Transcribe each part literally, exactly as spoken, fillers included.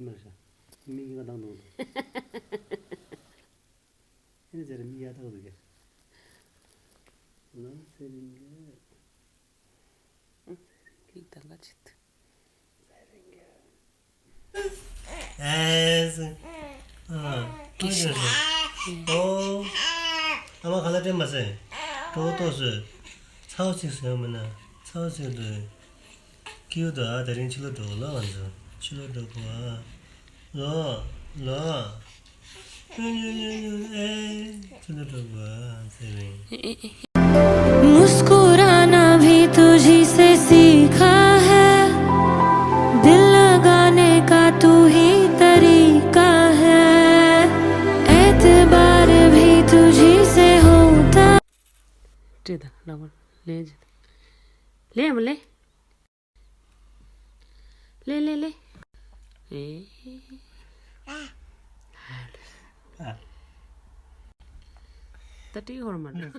མར་ཤ། མིག་ཡ་དང་དང་། ཨེ་ནི་ཟེར་མིག་ཡ་དག་འདུག་གི། ང་ཚེ་རིང་གི། ཚེ་རིང་གི་དང་ག་ཅིག་ཏུ། ཚེ་རིང་གི། ཨེ་ཟེར། ཨ། ཨོ། ཨ་མ་ག་ལ་སྤྲད་མ་ཟེར། ཏོག་ཏོག་ཟོས། ཚ་བོ་ཅིག་ཟོས་མིན་ན། ཚ་བོ་ཅིག་འདུག་ཁྱེའུ་དང་ཨ། དེ་རིང་ཕྱི་ལོགས་འགྲོ་གོ་ལ། ང་ཚོ་ཕྱི་ལོགས་འགྲོ་གོ་ཨ། ལོ། ལོ། ཨེ། ཕྱི་ལོགས་འགྲོ་གོ་ཨ། ཚེ་རིང་། मुस्कुराना भी तुझी से सीखा है, दिल लगाने का तू ही तरीका है, एतबार भी तुझी से होता। ལེ་མ་ལེ། ལེ་ལེ་ལེ། ཨེ། ད་ཏི་ཧོར་མ་འདྲ།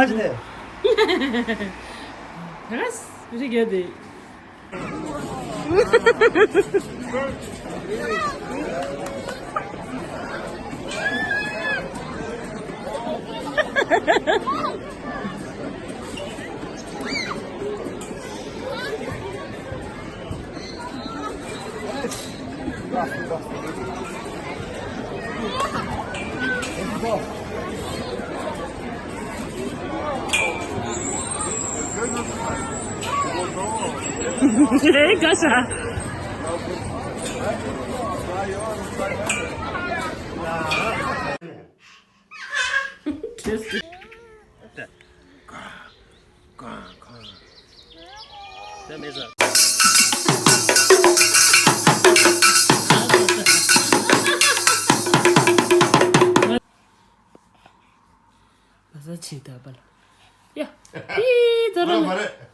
ཨ་ཅེ། ད་ག་རེ་རྒྱག་དེ། ཨེ། ག་ས། ཁྲེས། ཀ་ཀ་ཀ། ད་མེད་ས། མ་ས་ཆེན་ད་པ་ལ། ཡ། ཏི་ད་ར་ལ།